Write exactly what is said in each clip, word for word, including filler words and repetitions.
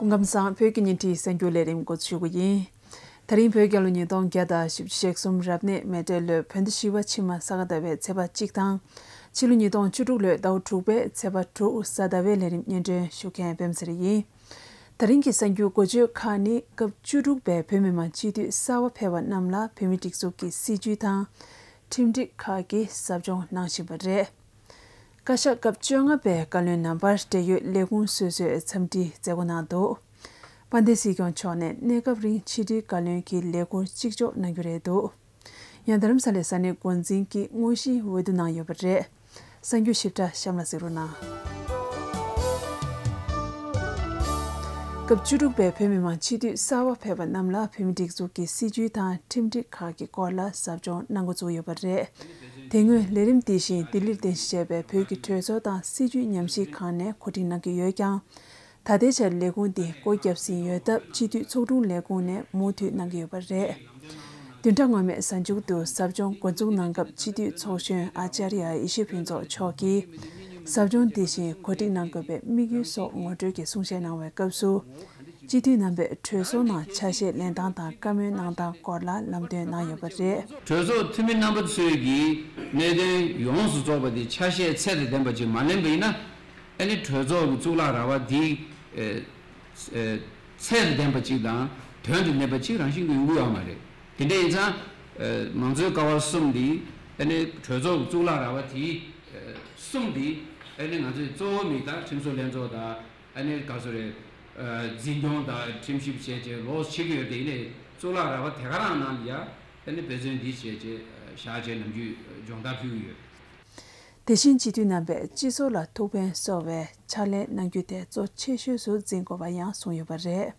སྐུ་ཁམས་བཟང་། བོད་ཀྱི་ཉིན་བྲིས་གསར་འགྱུར་ལས་རིམ་འགོ་འཛུགས་ཞུ་གི་ཡིན། ད་རིང་བོད་རྒྱལ་ལོ་ཉིས་སྟོང་བརྒྱ་དང་བཞི་བཅུ་ཞེ་གསུམ་རབ་གནས་མེ་སྤྲེལ་ལོའི་བོད་ཟླ་བཞི་པ་ཕྱི་མ་ས་ག་ཟླ་བའི་ཚེས་པ་གཅིག་དང་། ཕྱི་ལོ་ཉིས་སྟོང་བཅུ་དྲུག་ལོའི་ཟླ་བ་དྲུག་པའི་ཚེས་པ་དྲུག་གཟའ་ཟླ་བའི་ལས་རིམ་སྙན་སྒྲོན་ཞུ་མཁན་པད་མ་ཚེ་རིང་ཡིན། ད་རིང་གི་གསར་འགྱུར་འགོ་བརྗོད་ཁག་ནི། སྐབས་བཅུ་དྲུག་པའི་བོད་མི་མང་སྤྱི་འཐུས་གསར་པ་ཕེབས་པ་རྣམས་ལ་བོད་མིའི་སྒྲིག་འཛུགས་ཀྱི་སྲིད་བྱུས་དང་། ཁྲིམས་སྒྲིག་ཁག་གིས་ཟབ་སྦྱོང་གནང་བཞིན་པ་རེད། བཀའ་ཤག་སྐབས་བཅོ་ལྔ་པའི་བཀའ་བློན་རྣམ་པར་འབྲེལ་ཡོད་ལས་ཁུངས་སོ་སོས་འཚམས་འདྲིའི་མཛད་སྒོ་གནང་འདུག། དཔལ་ལྡན་སྲིད་སྐྱོང་མཆོག་ནས་གནས་སྐབས་རིང་ཕྱི་དྲིལ་བཀའ་བློན་གྱི་ལས་འཁུར་གཅིག་ལྕོགས་གནང་རྒྱུ་རེད་འདུག། ཡང་རྡ་རམ་ས་ལའི་ས་གནས་འགོ་འཛིན་གྱིས་དངོས་གཞིའི་འོས་བསྡུ་གནང་ཡོད་པ་རེད། གསར་འགྱུར་ཞིབ་ཕྲ་གཤམ་ལ་གཟིགས་རོགས་གནང་། སྐབས་བཅུ་དྲུག་པའི་བོད་མི་མང་སྤྱི་འཐུས་གསར་པ་ཕེབས་པ་རྣམས་ལ་བོད་མིའི་སྒྲིག་འཛུགས་ཀྱི་སྲིད་བྱུས་དང་ཁྲིམས་སྒྲིག་ཁག་གི་སྐོར་ལ་ཟབ་སྦྱོང་གནང་འགོ་བཙུགས་ཡོད་པ་རེད། དེ་སྔོན་ལས་རིམ་འདི་བཞིན་ལྡི་ལིར་རྟེན་གཞི་བྱས་པའི་བོད་ཀྱི་གྲོས་ཚོགས་དང་སྲིད་བྱུས་ཉམས་ཞིབ་ཁང་ནས་གོ་སྒྲིག་གནང་གི་ཡོད་ཀྱང་། ད་ལྟའི་ཆར་ལས་ཁུངས་འདི་སྒོ་བརྒྱབ་ཟིན་ཡོད་སྟབས། སྤྱི་འཐུས་ཚོགས་དྲུང་ལས་ཁུངས་ནས་མུ་མཐུད་གནང་གི་ཡོད་པ་རེད། བདུན་ཕྲག་སྔོན་མའི་གཟའ་མཇུག་ཏུ་ཟབ་སྦྱོང་འགོ་འཛུགས་གནང་སྐབས། སྤྱི་འཐུས་ཚོགས་གཞོན་ཨ་ཅཱརྱ་ཡེ་ཤེས་ཕུན་ཚོགས་མཆོག་གིས། ཟབ་སྦྱོང་འདི་བཞིན་གོ་སྒྲིག་གནང་དགོས་པའི་དམིགས་ཡུལ་སོགས་ངོ་སྤྲོད་ཀྱི་གསུང་བཤད་གནང་བའི་སྐབས་སུ། སྤྱི་འཐུས་རྣམ་པས་གྲོས་ཚོགས་ནང་ཆ་ཤས་ལེན་སྟངས་དང་བཀའ་མོལ་གནང་སྟངས་སྐོར་ལ་ལམ་སྟོན་གནང་ཡོད་པ་རེད། གྲོས་ཚོགས་འཐུས་མི་རྣམ་པ་ཚོས་ཀྱིས་གནད་དོན་ཡོངས་སུ་རྫོགས་པ་དེ་ཆ་ཤས་ཚད་དང་ལྡན་པ་ཅིག་མ་ལེན་པ་ཡིན་ན། ཨ་ནི་གྲོས་ཚོགས་ཀྱི་གཙུག་ལག་ར་བ་དེ་ཨེ་ཨེ་ཚད་དང་ལྡན་པ་ཅིག་དང་དོན་དང་ལྡན་པ་ཅིག་རང་བཞིན་གྱིས་ཡོང་གི་ཡོད་མ་རེད། དེ་འདྲ་ཡིན་ཙང་། ཨེ་མང་གཙོའི་ཀ་བ་གསུམ་འདི་ཨ་ནི་གྲོས་ཚོགས་ཀྱི་གཙུག་ལག་ར་བ་དེ་ཨེ་གསུམ་འདི་ཨ་ནི་ང་ཚོའི་གཙོ་བོ་མི་དང་ཁྲིམས་བཟོ་ལྷན་ཚོགས་དང་། ཨ་ནི་ག་ཚོད་རེད། ཨ་འཛིན་སྐྱོང་དང་ཁྲིམས་ཞིབ་བྱས་རྗེས་ལོགས་བྱེད་ཀྱི་ཡོད་དེ། ཡིན་ནའི་གཙུག་ལག་ར་བ་དེ་ག་རང་ནང་ལ་ཡ་ཨ་ནི་འབད་བརྩོན་འདི་བྱས་རྗེས་བཞག་རྗེས་ནམ་རྒྱུན་སྦྱོང་བརྡར་ཕུལ་གྱི་ཡོད། དེ་བཞིན་སྤྱི་འཐུས་རྣམ་པས་སྤྱི་ཚོགས་ལ་ཐུགས་ཕན་གསོ་བའི་ཕྱག་ལས་གནང་རྒྱུ་དེ་གཙོ་ཆེ་ཤོས་སུ་འཛིན་དགོས་པ་ཡང་གསུངས་ཡོད་པ་རེད།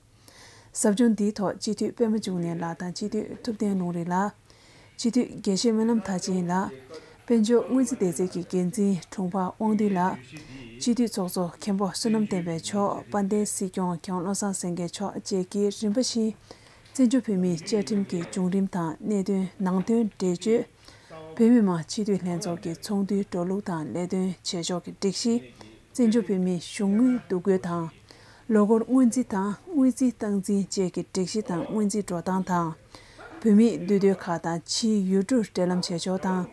ཟབ་སྦྱོང་འདིའི་ཐོག་སྤྱི་འཐུས་པད་མ་འབྱུང་གནས་ལགས་དང་སྤྱི་འཐུས་ཐུབ་བསྟན་ལུང་རིགས་ལགས། སྤྱི་འཐུས་དགེ་བཤེས་སྨོན་ལམ་མཐར་ཕྱིན་ལགས། དཔལ་འབྱོར་སྔོན་རྩིས་སྡེ་ཚན་གྱི་འགན་འཛིན་དྲུང་འཕར་དབང་འདུས་ལགས། སྤྱི་འཐུས་ཚོགས་གཙོ་མཁན་པོ་བསོད་ནམས་བསྟན་འཕེལ་མཆོག། དཔལ་ལྡན་སྲིད་སྐྱོང་མཁས་དབང་བློ་བཟང་སེང་གེ་མཆོག་བཅས་ཀྱིས་རིམ་པ་བཞིན་བཙན་བྱོལ་བོད་མིའི་བཅའ་ཁྲིམས་ཀྱི་བྱུང་རིམ་དང་གནད་དོན་ནང་དོན་འགྲེལ་བརྗོད། བོད་མི་མང་སྤྱི་འཐུས་ལྷན་ཚོགས་ཀྱི་ཚོགས་འདུའི་འགྲོ་ལུགས་དང་ལས་དོན་བྱེད་ཕྱོགས་ཀྱི་སྒྲིག་གཞི། བཙན་བྱོལ་བོད་མིའི་གཞུང་དངུལ་བསྡུ་སྐོར་དང་། ལོ་འཁོར་སྔོན་རྩིས་དང་དངུལ་རྩིས་སྟངས་འཛིན་བཅས་ཀྱི་སྒྲིག་གཞི་དང་སྔོན་རྩིས་འགྲོ་སྟངས་དང་། བོད་མིའི་འདུས་སྡོད་ཁག་དང་ཕྱིའི་ཡུལ་གྲུར་འབྲེལ་ལམ་བྱེད་ཕྱོགས་དང་།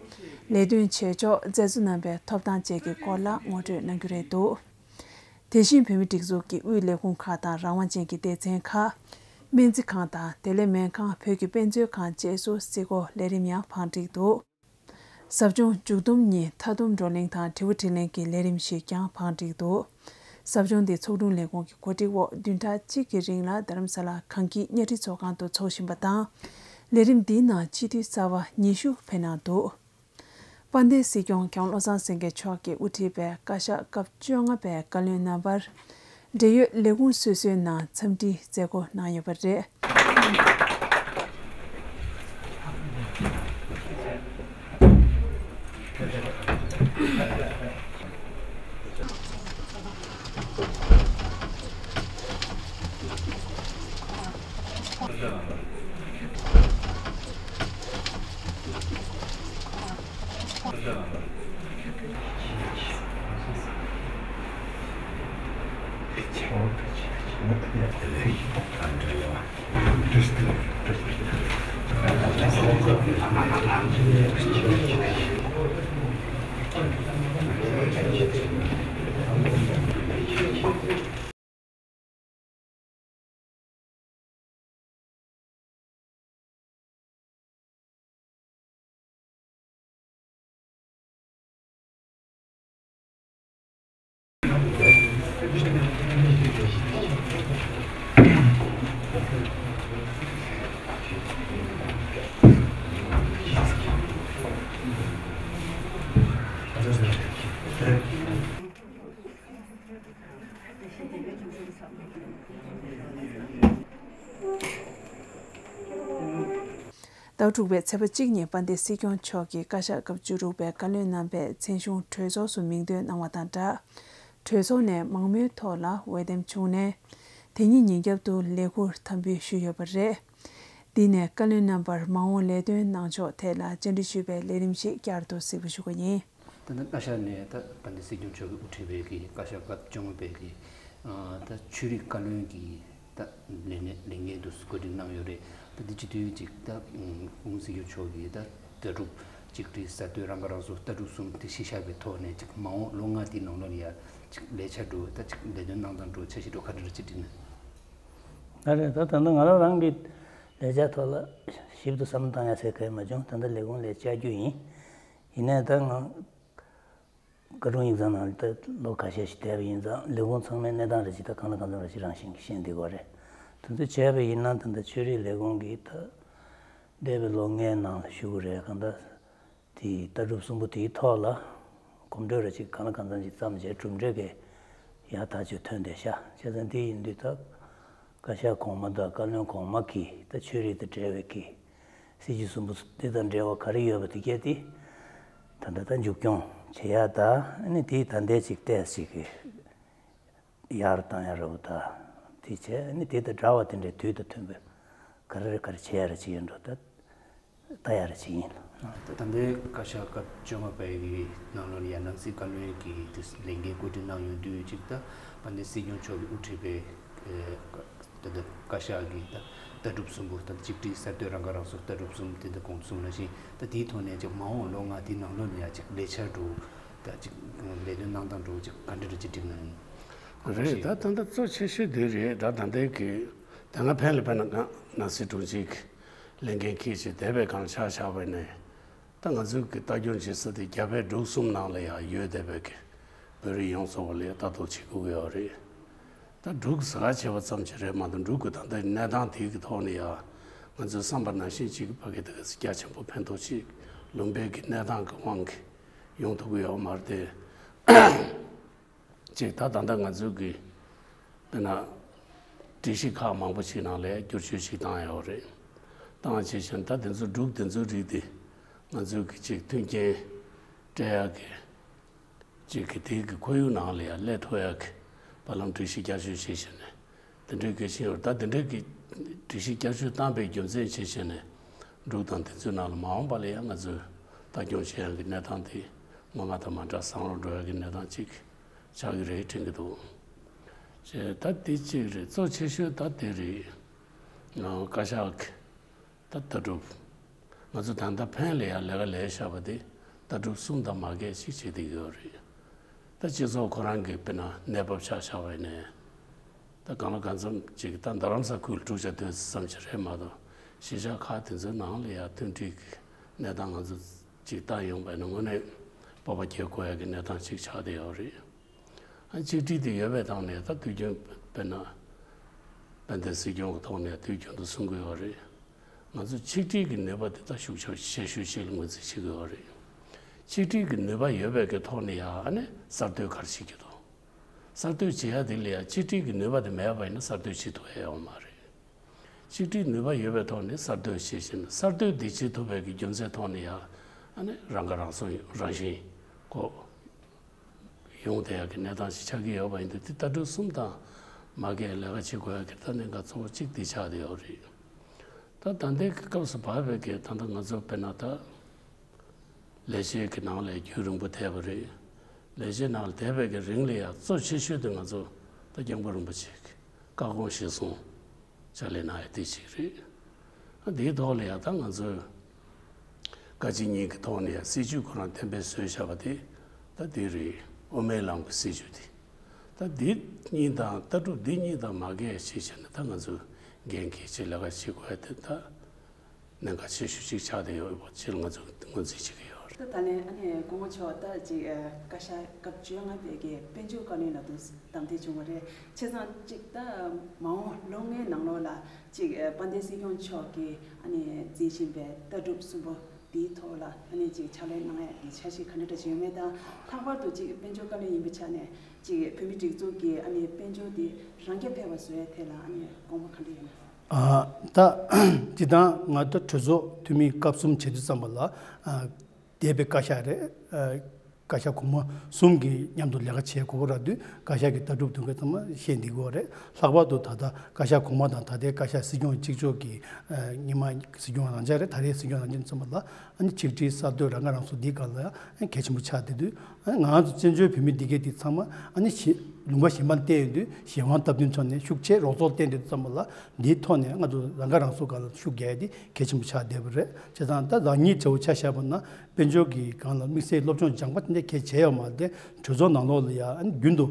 ལས་དོན་བྱེད་ཕྱོགས་མཛད་གཙོ་རྣམ་པའི་ཐོབ་ཐང་བཅས་ཀྱི་སྐོར་ལ་ངོ་སྤྲོད་གནང་རྒྱུ་རེད་འདུག། དེ་བཞིན་བོད་མིའི་སྒྲིག་འཛུགས་ཀྱི་དབུས་ལས་ཁུངས་ཁག་དང་རང་དབང་ཅན་གྱི་སྡེ་ཚན་ཁག། སྨན་རྩིས་ཁང་དང་བདེ་ལེགས་སྨན་ཁང་། བོད་ཀྱི་དཔེ་མཛོད་ཁང་བཅས་སུ་རྩིས་འགོ་ལས་རིམ་ཡང་བང་བསྒྲིགས་འདུག། ཟབ་སྦྱོང་མཇུག་བསྡོམས་ཉིན་མཐའ་བསྡོམས་བགྲོ་གླེང་དང་དྲི་བ་དྲིས་ལན་གྱི་ལས་རིམ་ཞིག་ཀྱང་བང་བསྒྲིགས་འདུག། ཟབ་སྦྱོང་འདི་ཚོགས་དྲུང་ལས་ཁུངས་ཀྱི་གོ་སྒྲིག་འོག་བདུན་ཕྲག་གཅིག་གི་རིང་ལ་རྡ་རམ་ས་ལ་གངས་སྐྱིད་གཉའ་ཁྲི་ཚོགས་ཁང་དུ་འཚོགས་བཞིན་པ་དང་། ལས་རིམ་འདིའི་ནང་སྤྱི་འཐུས་གསར་པ་ཉི་ཤུ་ཕེབས་གནང་འདུག། དཔལ་ལྡན་སྲིད་སྐྱོང་མཁས་དབང་བློ་བཟང་སེང་གེ་མཆོག་གིས་དབུ་ཁྲིད་པའི་བཀའ་ཤག་སྐབས་བཅོ་ལྔ་པའི་བཀའ་བློན་རྣམ་པར། འབྲེལ་ཡོད་ལས་ཁུངས་སོ་སོའི་ནང་འཚམས་འདྲིའི་མཛད་སྒོ་གནང་ཡོད་པ་རེད། ཟླ་དྲུག་པའི་ཚེས་པ་གཅིག་ཉིན་དཔལ་ལྡན་སྲིད་སྐྱོང་མཆོག་གིས་བཀའ་ཤག་སྐབས་བཅུ་དྲུག་པའི་བཀའ་བློན་རྣམ་པས་མཚན་གཞུང་གྲོས་ཚོགས་སུ་མིང་འདོན་གནང་བ་དང་སྦྲགས། གྲོས་ཚོགས་ནས་མང་མོས་ཐོག་ལ་འོས་འདེམས་བྱུང་ནས། དེ་ཉིན་ཉིན་རྒྱབ་ཏུ་ལས་འཁུར་དམ་འབུལ་ཞུས་ཡོད་པ་རེད། འདི་ནས་བཀའ་བློན་རྣམ་པར་མ་འོངས་ལས་དོན་གནང་ཕྱོགས་ཐད་ལ་བཅར་འདྲི་ཞུས་པའི་ལས་རིམ་ཞིག་བསྐྱར་དུ་གཟིགས་པ་ཞུ་གི་ཡིན། ད་ལྟ་བཀའ་ཤག་ནས་ད་དཔལ་ལྡན་སྲིད་སྐྱོང་མཆོག་གིས་དབུ་ཁྲིད་པའི་གི་བཀའ་ཤག་སྐབས་བཅོ་ལྔ་པའི་གི་ ཨ་ད་ཆོས་རིག་བཀའ་བློན་གྱི་ད་ལས་གནས་ལས་འགན་དུ་བཀོད་སྒྲིག་གནང་ཡོད་རེད། ད་འདི་སྤྱི་འཐུས་ཅིག་ད་སྐུ་ངོ་སྲིད་སྐྱོང་མཆོག་གིས་ད་ལྟ་གྲུབ་གཅིག་སྒྲིལ་གསར་གཏོད་རང་ཁ་རང་གསོ་ལྟ་གྲུབ་གསུམ་དེ་གཞི་བཞག་པའི་ཐོག་ནས་ཅིག་མ་འོངས་ལོ་ལྔ་དེའི་ནང་ལོགས་ལ་ཡ་ཅིག་ལས་འཆར་འགྲོ་ད་ཅིག་ལས་དོན་གནང་སྟངས་འགྲོ་འཆར་གཞི་འགྲོ་ག་འདྲ་རེད་ཅིག་འགྲིག་ན། ད་རེད། ད་ད་ལྟ་ང་རང་རང་གི་ལས་འཆར་ཐོག་ལ་ཞིབ་ཏུ་བསམ་བློ་བཏང་ཡ་ཟེར་ག་ཡེ་མ་བྱུང་། ད་ལྟ་ལས་ཁུངས་ལ་བཅར་རྒྱུ་ཡིན། ཡིན་ནའི་ད་ང་བཀའ་དྲུང་ཡིག་ཚང་ནང་ད་ལོ་ཁ་ཤས་ཤིག་བསྡད་པ་ཡིན་ཙང་ལས་ཁུངས་ཚང་མའི་གནས་སྟངས་རེ་ཅིག་ད་གང་ལ་གང་འཚམ་རེ་ཅིག་རང་བཞིན་གྱིས་ཤེས་བསྡད་ཀྱི་ཡོད་རེད། དེ་ཚོ་བྱས་པ་ཡིན་ན་ད་ལྟ་ཆོས་རིག་ལས་ཁུངས་ཀྱིས་ད་འདས་པའི་ལོ་ལྔའི་ནང་ལ་ཞུ་གི་རེད། གང་ལྟར་དེའི་ལྟ་གྲུབ་གསུམ་པོ་དེའི་ཐོག་ལ་གོམ་བགྲོད་རེ་ཅིག་གང་ལ་གང་འཚམ་ཅིག་བརྩམས་བྱས་གྲུབ་འབྲས་ཀྱི་ཡག་ཐག་ཆོད་ཐོན་བསྡད་ཤག་བྱས་ཙང་དེ་ཡིན་དུས་ད་བཀའ་ཤག་གོང་མ་དང་བཀའ་བློན་གོང་མ་གིས་ད་ཆོས་རིག་དང་འབྲེལ་བའི་གི་སྲིད་ཇུས་གསུམ་པོ་འདི་དང་འབྲེལ་བ་ག་རེ་ཡོད་པ་དེ་གས་དེ་ད་ལྟ་ད་མཇུག་སྐྱོང་བྱེད་ཡག་ད་ཨ་ནི་དེའི་ད་ལྟའི་ཅིག་ཏོག་ཙམ་ཅིག་གི་ཡར་བཏང་ཡ་རེད་པ། ད་དེ་བྱས་ཨ་ནི་དེ་དང་འདྲ་བ་དེ་འདྲའི་དུས་དང་མཐུན་པའི་ག་རེ་ག་རེ་བྱེད་ཡ་རེ་ཅིག་ཡོད་འགྲོ་ད་ལྟ་ཡ་རེ་ཅིག་ཡིན། ད་ད་ལྟའི་བཀའ་ཤག་སྐབས་བཅོ་ལྔ་པའི་གི་ནང་ལོགས་ལ་ཡ་ནང་སྲིད་བཀའ་བློན་གྱི་དེ་ལས་འགན་བཀོད་སྒྲིག་གནང་ཡོང་དུས་ཅིག་ད་དཔལ་ལྡན་སྲིད་སྐྱོང་མཆོག་གིས་དབུ་ཁྲིད་པའི་ད་ལྟ་བཀའ་ཤག་གི་ད་ལྟ་གྲུབ་གསུམ་པོ་ད་གཅིག་སྒྲིལ་གསར་གཏོད་རང་ཁ་རང་གསོ་ལྟ་གྲུབ་གསུམ་དེ་འདྲ་གོང་དུ་གསུངས་ནང་བཞིན་ད་དེའི་ཐོག་ནས་ཅིག་མ་འོངས་ལོ་ལྔ་དེའི་ནང་ལོགས་ལ་ཡ་ཅིག་ལས་འཆར་འགྲོ་ད་ཅིག་ལས་དོན་གནང་སྟངས་འགྲོ་ཅིག་ག་འདྲ་རེ་ཅིག་སྒྲིག་གནང་ཡིན། རེད། ད་ད་ལྟ་གཙོ་ཆེ་ཤོས་དེ་རེད། ད་ད་ལྟའི་གི་ད་ང་ཕན་ལ་ཕན་ན་ང་ནང་སྲིད་དྲུང་ཆེ་གི་ལས་འགན་འཁྱེར་བྱས་བསྡད་པའི་སྒང་ཆ་བཞག་པ་ནས་ད་ང་ཚོའི་གི་ལྟ་སྐྱོང་བྱེད་ས་དེ་རྒྱ་བལ་འབྲུག་གསུམ་ནང་ལ་ཡང་ཡོད་བསྡད་པའི་གི་བོད་རིགས་ཡོངས་རྫོགས་ལ་ཡང་ལྟ་རྟོག་བྱེད་དགོས་ཀྱི་ཡོད་རེད། ད་འབྲུག་ཟ་ཁ་བྱེད་པ་ཙམ་ཞིག་རེད་མ་གཏོགས་འབྲུག་གི་ད་ལྟའི་གནས་སྟངས་དེ་གི་ཐོག་ནས་ཡང་ང་ཚོའི་བསམ་པ་ནང་བཞིན་ཅིག་གི་ཕ་གི་དེ་ག་རྒྱ་ཆེན་པོ་ཕན་ཐོགས་ཅིག་ལུང་པའི་གི་གནས་སྟངས་གི་དབང་གིས་ཡོང་ཐུབ་ཀྱི་ཡོད་མ་རེད་དེ། ཅིག་ད་ད་ལྟ་ང་ཚོའི་གི་དཔེར་ན་སྒྲིག་གཞི་ཁག་མང་པོ་ཞིག་ནང་ལ་བསྒྱུར་བཅོས་ཤིག་བཏང་ཡོད་རེད། བཏང་བྱས་ཤིང་ད་དེ་ཚོ་འབྲུག་དེ་ཚོའི་རིགས་དེ་ང་ཚོའི་གི་ཅིག་མཐུན་རྐྱེན་སྤྲད་ཡག་གི་ཅིག་གི་དེའི་གི་ཁོར་ཡུག་ནང་ལ་ཡང་སླེབས་ཐུབ་ཡག་གི་བར་ལམ་སྒྲིག་གཞི་བསྐྱར་བཅོས་བྱས་ཤིང་ནས་དེ་འདྲའི་གི་ཤེས་ཡོད། ད་དེ་འདྲའི་གི་སྒྲིག་གཞི་བསྐྱར་བཅོས་བཏང་པའི་རྒྱུ་མཚན་བྱས་ཤིང་ནས་འབྲུག་དང་དེ་ཚོའི་ནང་ལ་མ་འོངས་པ་ལ་ཡང་ང་ཚོས་ལྟ་སྐྱོང་བྱེད་ཡག་གི་གནས་སྟངས་དེ་སྔོན་མ་དང་མ་འདྲ་བཟང་རུ་འགྲོ་ཡག་གི་གནས་སྟངས་ཅིག་ཆགས་ཀྱི་རེད་དྲན་གྱི་འདུག་ཅེས་ད་དེ་གཅིག་རེད། གཙོ་ཆེ་ཤོས་ད་དེ་རེད། ང་བཀའ་ཤག་གི་ད་ལྟ་གྲུབ་ང་ཚོ་ད་ལྟ་ཕན་ལ་ཡང་ལས་ཀ་ལས་བཞག་པ་དེ་ལྟ་གྲུབ་གསུམ་དང་མ་འགལ་ཞིག་བྱེད་བསྡད་ཀྱི་ཡོད་རེད། ད་སྤྱི་ཚོགས་ཁོ་རང་གི་དཔེར་ན་གནས་བབ་ཆ་བཞག་པ་ཡིན་ནའི་ད་གང་ལ་གང་འཚམ་ཅིག་ད་རྡ་རམ་ས་ཁུལ་འཁྲུག་ཆ་དོད་ཙམ་ཞིག་རེད་མ་གཏོགས་གཞིས་ཆགས་ཁག་དེ་ཚོའི་ནང་ལ་ཡང་མཐུན་སྒྲིལ་གྱི་གནས་སྟངས་ང་ཚོ་ཅིག་ལྟ་ཡོང་པ་ཡིན་ན་དངོས་གནས་སྤོབས་པ་སྐྱེ་དགོས་ཡག་གི་གནས་སྟངས་ཅིག་ཆགས་བསྡད་ཡོད་རེད། ཨ་གཅིག་སྒྲིལ་དེ་ཡོད་པའི་ཐོག་ནས་ད་དུས་རྒྱུན་དཔེར་ན་དཔལ་ལྡན་སྲིད་སྐྱོང་གི་ཐོག་ནས་དུས་རྒྱུན་དུ་གསུང་གི་ཡོད་རེད། ང་ཚོ་ཆིག་སྒྲིལ་གྱི་ནུས་པ་དེ་ད་ཤུགས་ཆེ་ཤོས་ཤིག་ལ་ངོས་འཛིན་བྱེད་ཀྱི་ཡོད་རེད། ཆིག་སྒྲིལ་གྱི་ནུས་པ་ཡོད་པའི་གི་ཐོག་ནས་ཡང་ཨ་ནི་གསར་གཏོད་ག་རེ་བྱེད་ཀྱི་འདུག་གསར་གཏོད་བྱེད་ཡ་དེ་ལ་ཡང་ཆིག་སྒྲིལ་གྱི་ནུས་པ་དེ་མེད་པ་ཡིན་ན་གསར་གཏོད་བྱེད་ཐུབ་ཡ་ཡོད་མ་རེད། ཆིག་སྒྲིལ་ནུས་པ་ཡོད་པའི་ཐོག་ནས་གསར་གཏོད་བྱེད་བཞིན་གསར་གཏོད་འདི་བྱེད་ཐུབ་པའི་གི་རྒྱུ་མཚན་ཐོག་ནས་ཡང་ཨ་ནི་རང་ཁ་རང་གསོ་རང་བཞིན་གོ་ཡོང་བསྡད་ཡག་གི་གནས་སྟངས་ཤིག་ཆགས་ཀྱི་ཡོད་པ་ཡིན་དུས་དེ་ལྟ་གྲུབ་གསུམ་དང་མ་འགལ་ལས་ཀ་བྱེད་དགོས་ཡག་གི་ད་གནད་འགག་གཙོ་བོ་གཅིག་འདི་ཆགས་བསྡད་ཡོད་རེད། ད་ད་ལྟའི་གི་སྐབས་སུ་བབས་པའི་གི་ད་ལྟ་ང་ཚོ་དཔེར་ན་ད་ལས་བྱེད་ཀྱི་ནང་ལ་རྒྱུན་རིང་པོ་བསྡད་པ་རེད། ལས་བྱེད་ནང་ལ་བསྡད་པའི་གི་རིང་ལ་ཡང་གཙོ་ཆེ་ཤོས་དེ་ང་ཚོ་ད་སྐྱབས་མགོན་རིན་པོ་ཆེ་གི་བཀའ་དགོངས་གཞིར་བཟུང་ཕྱག་ལས་གནང་ཡ་དེ་གཅིག་རེད། ཨ་འདིའི་ཐོག་ལ་ཡང་ད་ང་ཚོས་བཀའ་སྤྱི་གཉིས་ཀྱི་ཐོག་ནས་ཡང་སྲིད་བྱུས་ཁོ་རང་གཏན་འབེབས་བཟོས་བཞག་པ་དེ་ད་འདི་རེད། དབུ་མའི་ལམ་གྱི་སྲིད་བྱུས་དེ་ད་འདི་གཉིས་དང་ལྟ་གྲུབ་འདི་གཉིས་དང་མ་འགལ་ཞིག་བྱས་ནས་ད་ང་ཚོས་འགན་འཁྱེར་བྱས་ལས་ཀ་བྱེད་དགོས་ཡ་དེ་ད་གནད་འགག་ཆེ་ཤོས་ཅིག་ཆགས་བསྡད་ཡོད་པ་ཅིག་ལ་ང་ཚོས་ངོས་འཛིན་བྱེད་ཀྱི་ཡོད་རེད། ད་ད་ལན་ཨ་ནི་སྐུ་ངོ་མཆོག་ད་ཅིག་ཨ་བཀའ་ཤག་སྐབས་བཅོ་ལྔ་པའི་གི་དཔལ་འབྱོར་བཀའ་བློན་ལ་དུ་བདམས་ཐོན་བྱུང་བ་རེད། བྱས་ཙང་ཅིག་ད་མ་འོངས་ལོ་ལྔའི་ནང་ལོགས་ལ་ཅིག་ཨ་དཔལ་ལྡན་སྲིད་སྐྱོང་མཆོག་གིས་ཨ་ནི་མཛད་བཞིན་པའི་ལྟ་གྲུབ་གསུམ་པོ་དེའི་ཐོག་ལ་ཨ་ནི་ཅིག་ཕྱག་ལས་གནང་ཡ་གི་འཆར་གཞི་ག་འདྲ་འདྲ་ཞིག་ཡོད་མེད་དང་། ལྷག་པར་དུ་ཅིག་དཔལ་འབྱོར་བཀའ་བློན་ཡིན་པའི་ཆ་ནས་ཅིག་བོད་མིའི་སྒྲིག་འཛུགས་ཀྱི་ཨ་ནི་དཔལ་འབྱོར་དེ་རང་རྐྱ་འཕེར་བ་བཟོ་ཡ་ཐད་ལ་ཨ་ནི་དགོངས་པ་ག་འདྲ་ཡོད་མེད། ཨ་ད་སྤྱིར་བཏང་ང་ཚོ་གྲོས་ཚོགས་འཐུས་མི་སྐབས་གསུམ་བྱེད་དུས་ཙམ་པ་ལ་ཨ་འདས་པའི་བཀའ་ཤག་རེད། ཨ་བཀའ་ཤག་གོང་མ་གསུམ་གྱིས་མཉམ་དུ་ལས་ཀ་བྱེད་དགོས་ཀྱི་རེད་དུས་བཀའ་ཤག་གི་ལྟ་གྲུབ་དོན་ཁ་ཚང་མ་ཤེས་འདི་དགོས་རེད། ལྷག་པར་དུ་ད་ལྟ་བཀའ་ཤག་གོང་མ་དང་ད་ལྟའི་བཀའ་ཤག་སྲིད་སྐྱོང་གཅིག་ལྕོགས་ཀྱི་ཨ་སྔོན་མ་སྲིད་སྐྱོང་རང་འཇགས་རེད། ད་རེས་སྲིད་སྐྱོང་རང་འཇགས་ཚང་མ་ལ་ཨ་ནི་ཆིག་སྒྲིལ་གསར་གཏོད་རང་ཁ་རང་གསོ་འདིའི་སྒང་ལ་ཡང་གལ་ཆེན་པོ་ཆགས་བསྡད་དུས་ཨ་ནི་ང་ཚོ་བཙན་བྱོལ་བོད་མི་འདི་གས་འདི་ཚང་མ་ཨ་ནི་ཞི་ ལུང་པ་གཞན་པ་བསྟན་ཡོང་དུས་གཞན་དབང་སྟབས་བསྟུན་ཐོག་ནས་ཤུགས་ཆེ་རོགས་ཚོགས་བསྟན་དུས་ཙམ་པ་ལ་འདིའི་ཐོག་ནས་ང་ཚོ་རང་ཁ་རང་གསོ་སྒང་ལ་ཤུགས་རྒྱག་ཡ་དེ་གལ་ཆེན་པོ་ཆགས་བསྡད་པ་རེད། བྱས་ཙང་ད་རང་ཉིད་བྱ་བ་ཆ་བཞག་པ་ན་དཔལ་འབྱོར་གྱི་སྒང་ལ་དམིགས་བསལ་སློབ་སྦྱོང་སྦྱངས་པ་དེ་འདྲ་གལ་ཆེ་ཡོད་མ་རེད། དེ་གྲོས་ཚོགས་ནང་ལོགས་ལ་ཡང་རྒྱུན་དུ་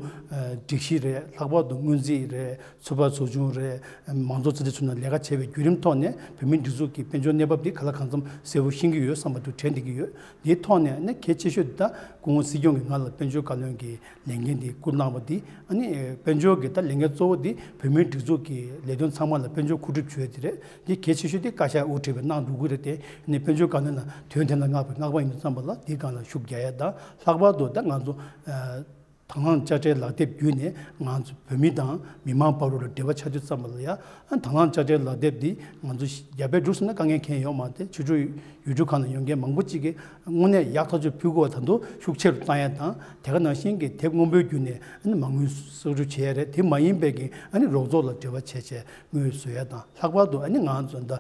སྒྲིག་གཞི་རེད། ལྷག་པར་དུ་སྔོན་རྩིས་རེད། ཚོད་དཔག་ཚོགས་ཆུང་རེད། མང་ཚོགས་རྩིས་ཁྲ་ཚུ་ནང་ལས་ཀ་བྱས་པའི་བརྒྱུད་རིམ་ཐོག་ནས་བོད་མིའི་སྒྲིག་འཛུགས་ཀྱི་དཔལ་འབྱོར་གནས་བབ་འདི་ག་ལ་གང་འཚམ་གསལ་པོ་ཤེས་ཀྱི་ཡོད་བསམ་པ་དེ་དྲན་བསྡད་ཀྱི་ཡོད། འདིའི་ཐོག་ནས་ནི་གལ་ཆེ་ཤོས་འདི་ད་སྐུ་ངོ་སྲིད་སྐྱོང་གིས་ང་ལ་དཔལ་འབྱོར་བཀའ་བློན་གྱི་ལས་འགན་འདི་བསྐུར་གནང་བ་འདི་ཨ་ནི་དཔལ་འབྱོར་གྱི་ད་ལས་འགན་གཙོ་བོ་འདི་བོད་མིའི་སྒྲིག་འཛུགས་ཀྱི་ལས་དོན་ཚང་མ་ལ་དཔལ་འབྱོར་མཁོ་སྒྲུབ་བྱེད་ཡ་དེ་རེད། འདི་གལ་ཆེ་ཤོས་དེ་བཀའ་ཤག་དབུ་ཁྲིད་པས་གནང་འགྲོ་གི་རེད་དེ། ནི་དཔལ་འབྱོར་བཀའ་བློན་ལ་དོན་དེ་ལ་བསྔགས་པའི་བསྔགས་པ་ཡིན་དུས་ཙམ་པ་ལ་འདིའི་སྒང་ལ་ཤུགས་རྒྱག་ཡ་དང་། ལྷག་པར་དུ་ད་ང་ཚོ་དང་བླངས་དཔྱ་ཁྲལ་ལག་དེབ་བརྒྱུད་ནས་ང་ཚོ་བོད་མི་དང་མི་མང་བར་དུ་ལ་འབྲེལ་བ་ཆགས་དུས་ཙམ་པ་ལ་ཡང་དང་བླངས་དཔྱ་ཁྲལ་ལག་དེབ་འདི་ང་ཚོ་རྒྱ་བལ་འབྲུག་གསུམ་ན་དཀའ་ངལ་ཁྱོན་ཡོད་མ་རེད། ཆུ་ཕྱོགས་ཡུལ་གྲུ་ཁག་ནང་ཡོད་མཁན་མང་པོ་ཅིག་གིས་དངོས་གནས་ཡག་ཐག་ཆོད་ཕུལ་དགོས་པ་ད་དུང་ཤུགས་ཆེ་རུ་བཏང་ཡ་དང་། དེ་ག་ནང་བཞིན་གྱི་དེབ་སྔོན་པོའི་བརྒྱུད་ནས་ཨ་ནི་མ་དངུལ་གསོག་སྒྲུབ་བྱེད་ཡ་རེད། དེ་མ་ཡིན་པའི་གི་ཨ་ནི་རོགས་ཚོགས་ལ་འབྲེལ་བ་བྱས་བྱས་དངུལ་བཟོ་ཡ་དང་། ལྷག་པར་དུ་ཨ་ནི་ང་ཚོ་ད་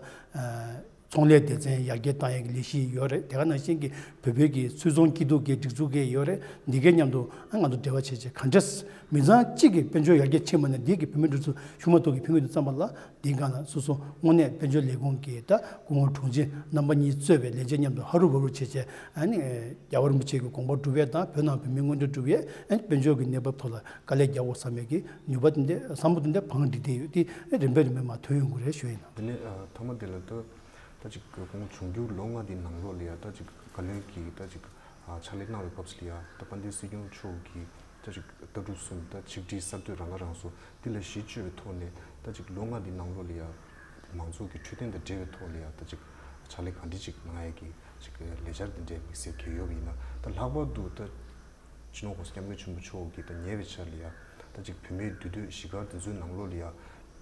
ཚོང་ལས་སྡེ་ཚན་ཡར་རྒྱས་བཏང་ཡག་གི་ལས་གཞི་ཡོད་རེད། དེ་ག་ནང་བཞིན་གྱི་བོད་བོད་ཀྱི་སུད་ཚོང་སྐྱིད་སྡུག་གི་སྒྲིག་འཛུགས་ཀྱི་ཡོད་རེད། འདི་གའི་མཉམ་དུ་ཨ་ང་ཚོ་འབྲེལ་བ་བྱས་བྱས་ག་འདྲས་མི་ཚང་གཅིག་གི་དཔལ་འབྱོར་ཡར་རྒྱས་ཕྱིན་པ་ན་འདི་གི་བོད་མི་འདི་ཚོ་ཤུགས་མ་གཏོགས་ཀྱི་ཕན་གྱི་འདུག་བསམ་པ་ལ། འདིའི་སྒང་ལ་སོ་སོ་དངོས་གནས་དཔལ་འབྱོར་ལས་ཁུངས་ཀྱི་ད་སྐུ་ངོ་དྲུང་ཆེ་རྣམ་པ་གཉིས་གཙོས་པའི་ལས་བྱེད་མཉམ་དུ་ཧ་རུ་བ་རུ་བྱས་བྱས་ཨ་ནི་རྒྱལ་བ་རིན་པོ་ཆེ་གི་དགོངས་པ་སྒྲུབ་ཡས་དང་། བོད་ནང་བོད་མི་མངོན་འགྱུར་སྒྲུབ་ཡས། ཨ་ནི་དཔལ་འབྱོར་གྱི་གནས་བབ་ཐོག་ལ་དཀའ་ལས་རྒྱག་དགོས་བསམ་ཡས་ཀྱི་ནུས་པ་དེ་འདྲ་བསམ་བློ་དེ་འདྲ་བང་སྒྲིག་བསྡད་ཡོད་དེ། ཨ་རིམ་པས་རིམ་པས་མར་ཐོན་ཡོང་གི་རེད་ཞུ་ཡིན། དེ་ནས་ཨ་ཐོག་མ་དེ་ལ་ད་ད་ཅིག་ཁོང་འབྱུང་འགྱུར་ལོ་ལྔ་དེའི་ནང་ལོགས་ལ་ཡ་ད་ཅིག་བཀའ་བློན་གྱིས་ད་ཅིག་ཨ་ཕྱག་ལས་གནང་བའི་སྐབས་སུ་ལ་ཡ་ད་དཔལ་ལྡན་སྲིད་སྐྱོང་མཆོག་གིས་ད་ཅིག་ལྟ་གྲུབ་གསུམ་ད་ཆིག་སྒྲིལ་གསར་གཏོད་རང་ཁ་རང་གསོ་འདི་ལ་གཞི་བཅོལ་བའི་ཐོག་ནས་ད་ཅིག་ལོ་ལྔ་འདིའི་ནང་ལོགས་ལ་ཡ་མང་ཚོགས་ཀྱི་འཕྲོད་བསྟེན་དང་འབྲེལ་བའི་ཐོག་ལ་ཡ་ད་ཅིག་ཕྱག་ལས་གང་འདྲ་ཅིག་གནང་ཡ་གི་ཅིག་ལས་འཆར་འདི་འདྲའི་དམིགས་བསལ་གལ་ཡོད་པ་ཡིན་ན། ད་ལྷག་པར་དུ་ད་སྤྱི་ནོར་༸གོང་ས་༸སྐྱབས་མགོན་ཆེན་པོ་མཆོག་གིས་ད་ཉེ་བའི་ཆར་ལ་ཡ་ད་ཅིག་བོད་མིའི་འདུས་སྡོད་གཞིས་སྒར་དེ་ཚོའི་ནང་ལོགས་ལ་ཡ་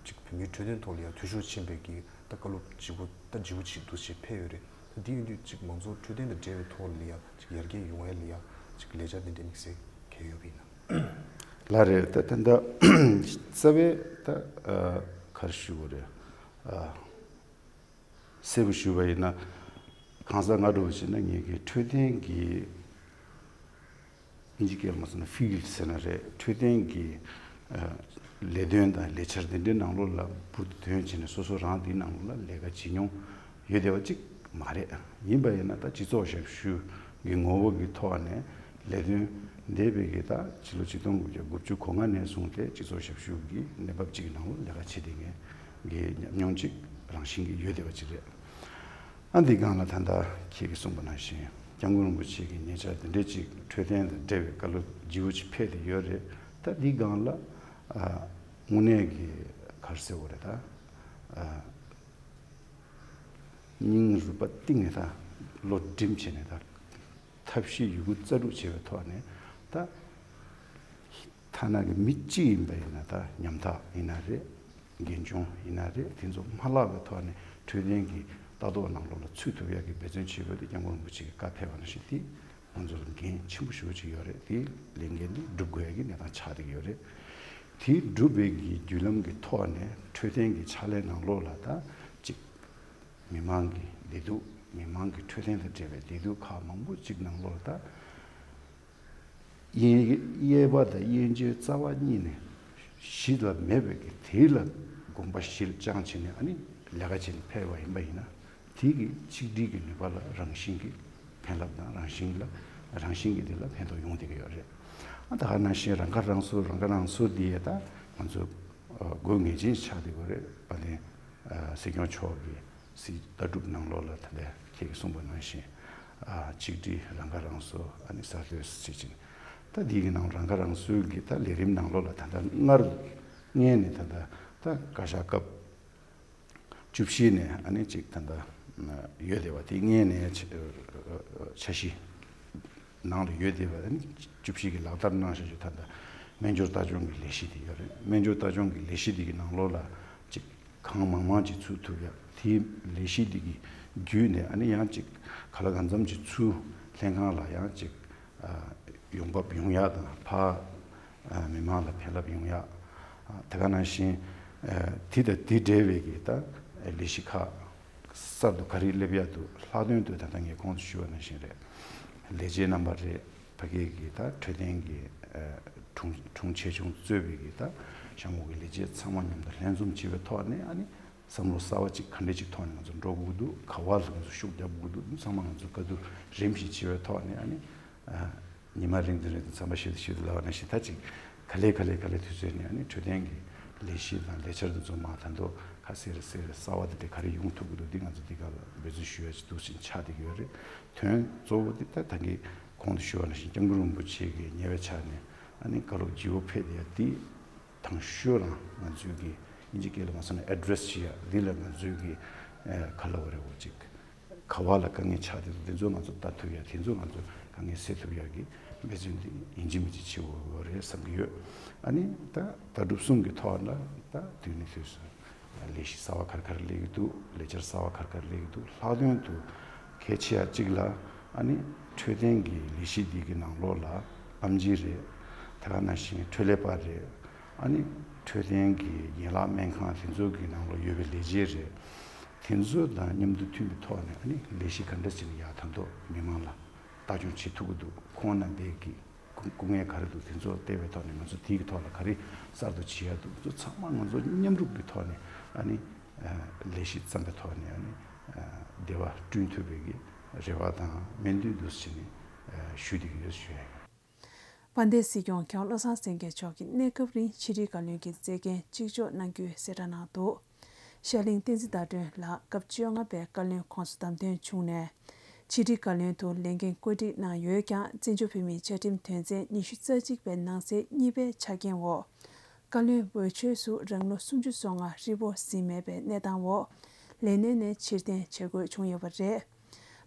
ཅིག་བོད་མིའི་འཕྲོད་བསྟེན་ཐོག་ལ་ཡ་འཐུས་ཤོར་ཕྱིན་པའི་གི་ད་བཀའ་སློབ་ལྗིད་པོ་ད་ལྗིད་པོ་ཅིག་འདུག་ཅེས་ཕེབས་ཡོད་རེད། ད་འདི་ཡིན་དུས་ཅིག་མང་ཚོགས་འཕྲོད་བསྟེན་དང་འབྲེལ་བའི་ཐོག་ལ་ཡ་ཅིག་ཡར་རྒྱས་ཡོང་ཡ་ལ་ཡ་ཅིག་ལས་འཆར་འདི་འདྲའི་དམིགས་བསལ་གལ་ཡོད་པ་ཡིན་ན། ལགས་རེད། ད་ད་ད་རྩ་བའི་ད་ཨ་ག་རེ་ཞུ་དགོས་རེད། ཨ་གསལ་པོ་ཞུས་པ་ཡིན་ན། གང་ཟག་ང་འདྲ་བོ་བྱས་ན་ངེད་ཀྱི་འཕྲོད་བསྟེན་གྱི་དབྱིན་ཇི་སྐད་ལ་མ་སོང་ན་ཕིལཌ་ཟེར་ན་རེད། འཕྲོད་བསྟེན་གྱི་ཨ་ལས་དོན་དང་ལས་འཆར་འདི་འདྲའི་ནང་ལོགས་ལ་འབུར་དུ་ཐོན་བྱས་ནས་སོ་སོ་རང་འདིའི་ནང་ལོགས་ལ་ལས་ཀ་བྱེད་མྱོང་ཡོད་བསྡད་པ་ཅིག་མ་རེད། ཡིན་པ་ཡིན་ན་ད་སྤྱི་ཚོགས་ཞབས་ཞུ་གི་ངོ་བོ་གི་ཐོག་ནས་ལས་དོན་འདས་པའི་གི་ད་ཕྱི་ལོ་ཆིག་སྟོང་དགུ་བརྒྱ་དགུ་བཅུ་གོ་ལྔ་ནས་བཟུང་སྟེ་སྤྱི་ཚོགས་ཞབས་ཞུ་གི་གནས་བབ་ཅིག་གི་ནང་ལོགས་ལས་ཀ་བྱེད་བསྡད་མཁན་གྱི་ཉམས་མྱོང་ཅིག་རང་བཞིན་གྱི་ཡོད་བསྡད་པ་ཅིག་རེད། ཨ་འདི་སྒང་ལ་ད་ལྟ་ཁྱེད་ཀྱིས་གསུངས་པ་ནང་བཞིན་༸སྐྱབས་མགོན་རིན་པོ་ཆེ་གི་ཉེ་ཆར་དེ་འདྲས་ཅིག་འཕྲོད་བསྟེན་དང་འབྲེལ་བའི་བཀའ་སློབ་ལྗིད་པོ་ཅིག་ཕེབས་ཏེ་ཡོད་རེད། ད་འདི་སྒང་ལ་ཨ་དངོས་གནས་ཀྱི་ག་རེ་ཟེར་དགོས་རེད། ད་ཨ་སྙིང་རུས་པ་གཏིང་ནས་ད་བློ་སྒྲིམ་བྱས་ནས་ད་ཐབས་ཤེས་ཡོད་རྒུ་རྩལ་སྤྲུགས་བྱས་པའི་ཐོག་ནས་ད་ཐ་ན་གི་མི་གཅིག་ཡིན་པ་ཡིན་ན་ད་ཉམ་ཐག་ཡིན་ན་རེད། འགན་ཆུང་ཡིན་ན་རེད། དེ་ཚོ་མ་བརླག་པའི་ཐོག་ནས་འཕྲོད་བསྟེན་གྱི་ལྟ་རྟོག་ནང་ལོགས་ལ་ཚུད་ཐུབ་ཡག་གི་འབད་བརྩོན་བྱེད་དགོས་ཏེ།་༸སྐྱབས་མགོན་རིན་པོ་ཆེ་གི་བཀའ་ཕེབས་པ་ནང་བཞིན་དེ་ང་ཚོ་ལ་འགན་ཆེན་པོ་ཞེ་པོ་ཅིག་ཡོད་རེད། དེ་ལས་འགན་དེ་སྒྲུབ་དགོས་ཡག་གི་གནས་སྟངས་ཆགས་བསྡད་ཀྱི་ཡོད་རེད། དེ་སྒྲུབ་པའི་གི་བརྒྱུད་ལམ་གྱི་ཐོག་ནས་འཕྲོད་བསྟེན་གྱི་ཕྱག་ལས་ནང་ལོགས་ལ་ད་ཅིག་མི་མང་གི་བདེ་སྡུག་མི་མང་གི་འཕྲོད་བསྟེན་དང་འབྲེལ་བའི་བདེ་སྡུག་ཁག་མང་པོ་ཅིག་ནང་ལོགས་ལ་ད། དབྱེ་དབྱེ་བ་དང་དབྱེ་འབྱེད་རྩ་བ་ཉིད་ནས་གཞི་ལ་མེད་པའི་གི་དེ་ལ་དགོངས་པ་གཞིར་བཅངས་བྱས་ནས་ཨ་ནི་ལས་ཀ་བྱས་ནས་ཕེབས་པ་ཡིན་པ་ཡིན་ན། དེ་གི་ཆིག་སྒྲིལ་གྱི་ནུས་པ་ལ་རང་བཞིན་གྱི་ཕན་རླབས་དང་རང་བཞིན་ལ་རང་བཞིན་གྱི་དེ་ལ་ཕན་ཐོགས་ཡོང་བསྡད་ཀྱི་ཡོད་རེད། ཨ་ད་ག་ནང་བཞིན་རང་ཁ་རང་གསོ་རང་ཁ་རང་གསོ་འདི་ཡ་ད་ང་ཚོ་དགོས་ངེས་ཅན་ཆགས་བསྡད་ཀྱི་ཡོད་རེད། དཔལ་ལྡན་སྲིད་སྐྱོང་མཆོག་གིས། སྲིད་ལྟ་གྲུབ་ནང་ལོགས་ལ་ད་ལྟ་ཁྱེད་ཀྱིས་གསུངས་པ་ནང་བཞིན། ཨ་གཅིག་སྒྲིལ་རང་ཁ་རང་གསོ་ཨ་ནི་གསར་གཏོད་ཟེར་ཅིང་། ད་འདི་གི་ནང་རང་ཁ་རང་གསོའི་གི་ད་ལས་རིམ་ནང་ལོགས་ལ་ད་ལྟ་སྔར་སྔས་ནས་ད་ལྟ་ད་བཀའ་ཤག་སྐབས་བཅུ་བཞི་ནས་ཨ་ནི་ཅིག་ད་ལྟ་ཡོད་བསྡད་པ་དེ་སྔས་ནས་འཆར་གཞི། ནང་ལ་ཡོད་བསྡད་པ་ནི་བཅུ་བཞི་གི་ལག་བསྟར་གནང་བཞིན་ཞུ། ད་ལྟ་སྨན་སྦྱོར་ལྟ་སྐྱོང་གི་ལས་གཞི་དེ་ཡོད་རེད། སྨན་སྦྱོར་ལྟ་སྐྱོང་གི་ལས་གཞི་དེ་གི་ནང་ལོགས་ལ་ཅིག་གང་མང་མང་ཅིག་ཚུད་ཐུབ་ཡ། དེའི་ལས་གཞི་དེ་གི་བརྒྱུད་ནས་ཨ་ནི་ཡང་ཅིག་ག་ལ་གང་འཚམ་ཅིག་ཚུར་ལྷན་ཁང་ལ་ཡང་ཅིག་ཡོང་འབབ་ཡོང་ཡ་དང་། ཕར་མི་མང་ལ་ཕན་རླབས་ཡོང་ཡ། དེ་ག་ནང་བཞིན་དེ་དང་དེ་འབྲེལ་བའི་གི་ད་ལས་གཞི་ཁག་གསར་དུ་ག་རེ་སླེབས་ཡག་འདུག་ལྷག་དོན་དུ་ད་ལྟ་ངས་གོང་དུ་ཞུས་པ་ནང་བཞིན་རེད། ལས་བྱེད་རྣམ་པ་རེད། ཕ་གི་གི་ད་འཕྲོད་བསྟེན་གྱི་ དྲུང་དྲུང་ཆེ་ཆུང་གཙོས་པའི་གི་ད་ཞྭ་མོ་གི་ལས་བྱེད་ཚང་མ་མཉམ་དུ་ལྷན་འཛོམས་བྱས་པའི་ཐོག་ནས། ཨ་ནི་བསམ་བློ་གསར་བ་ཅིག་ག་འདྲ་ཅིག་ཐོག་ནས་ང་ཚོ་འགྲོ་དགོས་ཀྱི་འདུག། ག་བ་ལ་ང་ཚོ་ཤུགས་རྒྱབ་དགོས་ཀྱི་འདུག། ཚང་མ་ང་ཚོ་བཀའ་བསྡུར་རིམ་བཞིན་བྱས་པའི་ཐོག་ནས། ཨ་ནི་ཉི་མ་རིང་དུ་རིང་དུ་མཚམས་པ་ཞིག་ཏུ་ཞིག་ཏུ་ལབ་པ་ནང་བཞིན། ད་ཅིག་ག་ལེ་ག་ལེ་ག་ལེ་དུས་ཚོད་ནས། ཨ་ནི་འཕྲོད་བསྟེན་གྱི་ལས་གཞི་དང་ལས་འཆར་དེ་ཚོ་མ་ད་དུང་ཁ་གསལ་རེ་གསལ་རེ་གསར་བ་དེ་འདྲ་ག་རེ་ཡོང་ཐུབ་ཀྱི་འདུག། འདི་ང་ཚོ་འདི་ག་ལ་འབད་བརྩོན་ཞུ་ཡ་ཅིག་འདུག་ཟེར་ཆགས་བསྡད་ཀྱི་ཡོད་རེད། དོན་གཙོ་བོ་འདི་ད་ད་གིན་གོང་དུ་ཞུས་པ་ནང་བཞིན་སྐྱབས་མགོན་རིན་པོ་ཆེ་གི་ཉེ་བའི་ཆ་ནས། ཨ་ནི་བཀའ་སློབ་བརྗེ་པོ་ཕེབས་ཡ་འདི་དང་ཤོས་རང་ང་ཚོའི་གི་དབྱིན་ཇི་སྐད་ལ་མ་སོང་ན་ཨེ་ཌི་རེ་སི་བྱེད་ཡ་འདི་ལ་ང་ཚོའི་གི་ཨ་ག་ལབ་དགོས་རེད། འོ་ཅིག་ག་བ་ལ་དཀའ་ངལ་ཆགས་བསྡད་འདུག། དེ་ཚོ་ང་ཚོ་ལྟ་ཐུབ་ཡ། དེ་ཚོ་ང་ཚོ་དཀའ་ངལ་སེལ་ཐུབ་ཡ་གི་འབད་བརྩོན་འདི་ཡིན་གཅིག་མིན་གཅིག་བྱེད་དགོས་རེད་བསམ་གྱི་ཡོད། ཨ་ནི་ད་ལྟ་གྲུབ་གསུམ་གྱི་ཐོག་ལ་ད་དུས་ནས་དུས་སུ་ལས་གཞི་གསར་བ་ག་རེ་ག་རེ་སླེབས་ཀྱི་འདུག། ལས་འཆར་གསར་བ་ག་རེ་ག་རེ་སླེབས་ཀྱི་འདུག། ལྷག་དོན་དུ་གལ་ཆེ་ཡ་གཅིག་ལ། ཨ་ནི་འཕྲོད་བསྟེན་གྱི་ལས་གཞི་འདི་གི་ནང་ལོགས་ལ་ཨེམ་ཆི་རེད། དེ་ག་ནང་བཞིན་འཕྲོད་ལས་པ་རེད། ཨ་ནི་འཕྲོད་བསྟེན་གྱི་ཡན་ལག་སྨན་ཁང་དེ་ཚོ་གི་ནང་ལོགས་ཡོད་པའི་ལས་བྱེད་རེད། དེ་ཚོ་དང་མཉམ་དུ་མཐུན་པའི་ཐོག་ནས། ཨ་ནི་ལས་གཞི་ག་འདྲ་ཞིག་ཡར་ད་དུང་མི་མང་ལ་ལྟ་སྐྱོང་བྱེད་ཐུབ་ཀྱི་འདུག། ཁོང་རྣམ་པས་ཀྱི་སྐུ་སྐུ་ངལ་ག་རེ་འདུག། དེ་ཚོ་བལྟས་པའི་ཐོག་ནས་ང་ཚོ་དེའི་ཐོག་ལ་ག་རེ་གསར་དུ་བྱེད་ཡ་འདུག། དེ་ཚོ་ཚང་མ་ང་ཚོ་མཉམ་རུབ་ཀྱི་ཐོག་ནས། ཨ་ནི་ལས་གཞི་བརྩམས་པའི་ཐོག་ནས། ཨ་ནི་བདེ་བ་བསྐྲུན་ཐུབ་པའི་གི་རེ་བ་དང་སྨོན་འདུན་འདུག་ཟེར་ནས་ཞུ་བསྡད་ཀྱི་ཡོད་ཞུ་ཡ་ཡིན། དཔལ་ལྡན་སྲིད་སྐྱོང་མཁན་བློ་བཟང་སེང་གེ་མཆོག་གིས་གནས་སྐབས་རིང་ཕྱི་དྲིལ་བཀའ་བློན་གྱི་མཛད་འགན་གཅིག་ལྕོགས་གནང་རྒྱུའི་གསལ་བསྒྲགས་གནང་འདུག། ཤར་གླིང་བསྟན་འཛིན་ཟླ་སྒྲོན་ལགས་སྐབས་བཅོ་ལྔ་པའི་བཀའ་བློན་ཁོངས་སུ་བདམས་ཐོན་བྱུང་ནས། ཕྱི་དྲིལ་བཀའ་བློན་དུ་ལས་འགན་བཀོད་སྒྲིག་གནང་ཡོད་ཀྱང་། བཙན་བྱོལ་བོད་མིའི་བཅའ་ཁྲིམས་དོན་ཚན་ཉི་ཤུ་རྩ་གཅིག་པའི་ནང་གསེས་གཉིས་པའི་ཆ་རྐྱེན་འོག། བཀའ་བློན་འོས་ཆོས་སུ་རང་ལོ་སུམ་ཅུ་སོ་ལྔ་ཧྲིལ་པོ་ཟིན་མེད་པའི་གནས་སྟངས་འོག། ལས་གནས་ནས་ཕྱིར་འཐེན་བྱེད་དགོས་བྱུང་ཡོད་པ་རེད།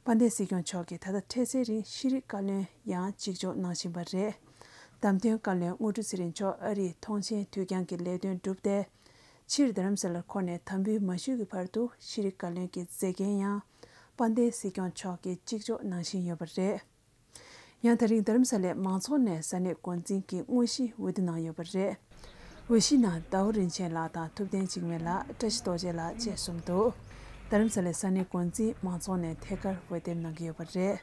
དཔལ་ལྡན་སྲིད་སྐྱོང་མཆོག་གིས་ད་ལྟ་འཕྲལ་སེལ་རིང་ཤེས་རིག་བཀའ་བློན་ཡང་གཅིག་ལྕོགས་གནང་བཞིན་པ་རེད། བདམས་ཐོན་བཀའ་བློན་དངོས་གྲུབ་ཚེ་རིང་མཆོག་ཨ་རིའི་ཐོངས་མཆན་དུས་འགྱངས་ཀྱི་ལས་དོན་བསྒྲུབས་ཏེ། ཕྱིར་རྡ་རམ་ས་ལར་འཁོར་ནས་དམ་འབུལ་མ་ཞུས་ཀྱི་བར་དུ་ཤེས་རིག་བཀའ་བློན་གྱི་མཛད་འགན་ཡང་དཔལ་ལྡན་སྲིད་སྐྱོང་མཆོག་གིས་གཅིག་ལྕོགས་གནང་བཞིན་ཡོད་པ་རེད། ཡང་དེ་རིང་རྡ་རམ་ས་ལའི་མང་ཚོགས་ནས་ས་གནས་འགོ་འཛིན་གྱི་དངོས་གཞིའི་འོས་བསྡུ་གནང་ཡོད་པ་རེད། འོས་གཞིའི་ནང་ཟླ་བ་རིན་ཆེན་ལགས་དང་ཐུབ་བསྟན་འཇིགས་མེད་ལགས། བཀྲ་ཤིས་རྡོ་རྗེ་ལགས་བཅས་གསུམ་འདུག། རྡ་རམ་ས་ལའི་ས་གནས་འགོ་འཛིན་མང་ཚོགས་ནས་ཐད་ཀར་འོས་འདེམས་གནང་གི་ཡོད་པ་རེད།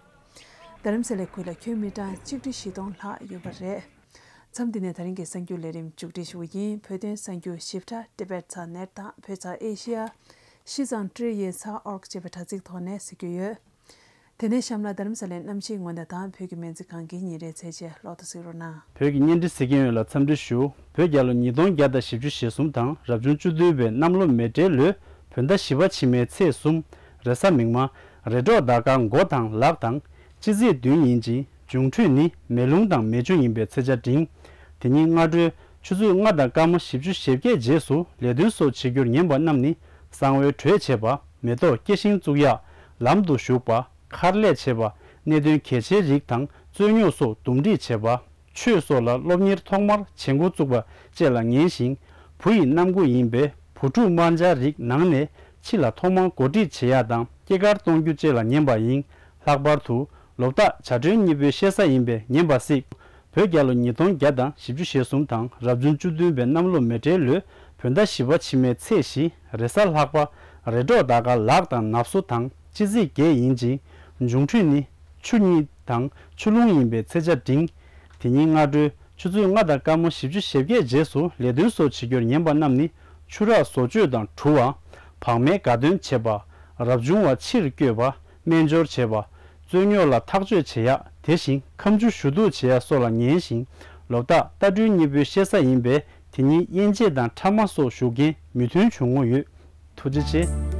རྡ་རམ་ས་ལའི་ཁུལ་ལ་ཁྱོན་མི་གྲངས་ཆིག་ཁྲི་བཞི་སྟོང་ལྷག་ཡོད་པ་རེད། མཚམས་འདི་ནས་ད་རིང་གི་གསར་འགྱུར་ལས་རིམ་མཇུག་སྒྲིལ་ཞུ་བ་ཡིན། བོད་དོན་གསར་འགྱུར་ཞིབ་ཕྲ་ཏི་བེད་ཚག་ནེཊ་དང་བོད་ཚག་ཨེ་ཤི་ཡ། ཤི་ཙང་ཀྲི་ཡེ་ཚག་ཨོར་ཅེས་པའི་དྲ་ཚིགས་ཐོག་ནས་གཟིགས་རྒྱུ་ཡོད། དེ་ནས་གཤམ་ལ་རྡ་རམ་ས་ལའི་གནམ་གཤིས་སྔོན་བརྡ་དང་བོད་ཀྱི་སྨན་རྩིས་ཁང་གི་ཉིན་རེའི་ཚད་ཆེན་ལོག་ཏུ་གཟིགས་རོགས་གནང་། བོད་ཀྱི་བརྙན་འཕྲིན་གཟིགས་མཁན་ཡོངས་ལ་འཚམས་འདྲི་ཞུ། བོད་རྒྱལ་ལོ་ཉིས་སྟོང་བརྒྱ་དང་བཞི་བཅུ་ཞེ་གསུམ་དང་རབ་བྱུང་བཅུ་བདུན་པའི་གནམ་ལོ་མེ་སྤྲེལ་ལོའི་བོད་ཟླ་བཞི་པ་ཕྱི་མའི་ཚེས་གསུམ། རེས་གཟའ་མིག་དམར། རེས་གྲོགས་ཟླ་སྐར་མགོ་དང་ལག་དང་། སྤྱི་ཚེས་བདུན་ཡིན་ཅིང་། འབྱུང་འཕྲོད་ནི་མེ་རླུང་དང་མེ་ཆུ་ཡིན་པའི་ཚེས་ཆ་འབྲིང་། དེ་ཉིན་སྔ་དྲོའི་ཆུ་ཚོད་ལྔ་དང་སྐར་མ་བཞི་བཅུ་ཞེ་བརྒྱད་རྗེས་སུ་ལས་དོན་སོགས་བྱེད་རྒྱུར་ཉན་པ་རྣམས་ནི། གསང་བའི་གྲོས་བྱེད་པ། མེ་ཏོག་སྐྱེ་ཤིང་བཙུགས་ཡག། ལམ་དུ་ཞུགས་པ། མཁར་ལས་བྱེད་པ། གནད་དོན་གལ་ཆེའི་རིགས་དང་རྩོད་རྙོག་སོགས་འདུམ་འགྲིག་བྱེད་པ། ཆོས་སོགས་ལ་སློབ་གཉེར་ཐོག་མར་བྱེད་འགོ་བཙུགས་པ་བཅས་ལ་ཉན་ཞིང་། བུ་ཡི་གནམ་སྒོ་ཡིན་པས་བུ་ཕྲུག་དམར་འབྱར་རིགས་ནང་ནས་ཕྱི་ལ་ཐོག་མར་གོ་སྒྲིག་བྱེད་ཡག་དང་སྐྱེས་སྐར་གཏོང་རྒྱུ་བཅས་ལ་ཉན་པ་ཡིན། ལྷག་པར་དུ་ལོ་རྟགས་བྱ་སྒྲོན་གཉིས་པོའི་ཤེ་ས་ཡིན་པས་ཉན་པ་གཟིགས། བོད་རྒྱལ་ལོ་ཉིས་སྟོང་བརྒྱ་དང་བཞི་བཅུ་ཞེ་གསུམ་དང་རབ་བྱུང་བཅུ་བདུན་པའི་གནམ་ལོ་མེ་སྤྲེལ་ལོའི་བོད་ཟླ་བཞི་པ་ཕྱི་མའི་ཚེས་བཞི། རེས་གཟའ་ལྷག་པ། རེས་གྲོགས་ཟླ་སྐར་ལག་དང་ནབ་སོ་དང་སྤྱི་ཚེས་བརྒྱད་ཡིན་ཅིང་། འབྱུང་འཕྲོད་ནི་ཆུ་གཉིས་དང་ཆུ་རླུང་ཡིན་པའི་ཚེས་ཆ་འབྲིང་། དེ་ཉིན་སྔ་དྲོའི་ཆུ་ཚོད་ལྔ་དང་སྐར་མ་བཞི་བཅུ་ཞེ་བརྒྱད་རྗེས་སུ་ལས་དོན་སོགས་བྱེད་རྒྱུར་ཉན་པ་རྣམས་ནི་ཆུ་རགས་བཟོ་བཅོས་དང་བྲུ་བ། བག་མའི་དགའ་སྟོན་བྱེད་པ། རབ་བྱུང་བ་ཕྱིར་བསྐྱོད་པ། སྨན་སྦྱོར་བྱེད་པ། རྩོད་རྙོག་ལ་ཐག་གཅོད་བྱེད་ཡག་དེ་བཞིན་ཁ་མཆུ་ཞུ་གཏུག་བྱེད་ཡག་སོགས་ལ་ཉན་ཞིང་། ལོ་རྟགས་རྟ་སྦྲུལ་གཉིས་པོའི་ཤེ་ས་ཡིན་པས་དེ་ཉིན་དབྱེན་བྱེད་དང་ཕྲ་མ་སོགས་ཞུ་མཁན་མོས་མཐུན་བྱུང་ངོ་ཡོད། ཐུགས་རྗེ་ཆེ།